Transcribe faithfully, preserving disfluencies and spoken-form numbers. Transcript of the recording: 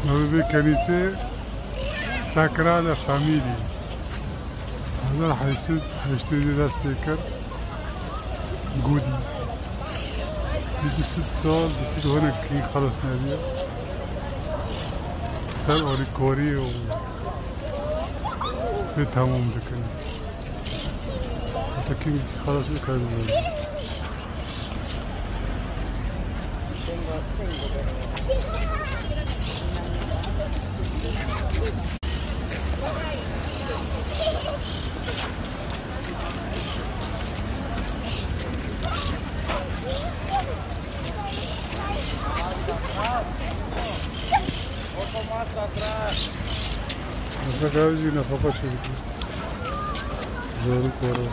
Navê vê kenîsê Sagrada Familia. Hezar heşt sed heştê dê dest pê kir. Godî. Bi du sed sal, du sed hinek kî xelas nebiye. Ser alîkariyê û vê temam dikin. Heta kî xelas bike ez nizanim. Mesela gavizî nefaka çevikî. Zorluk var o.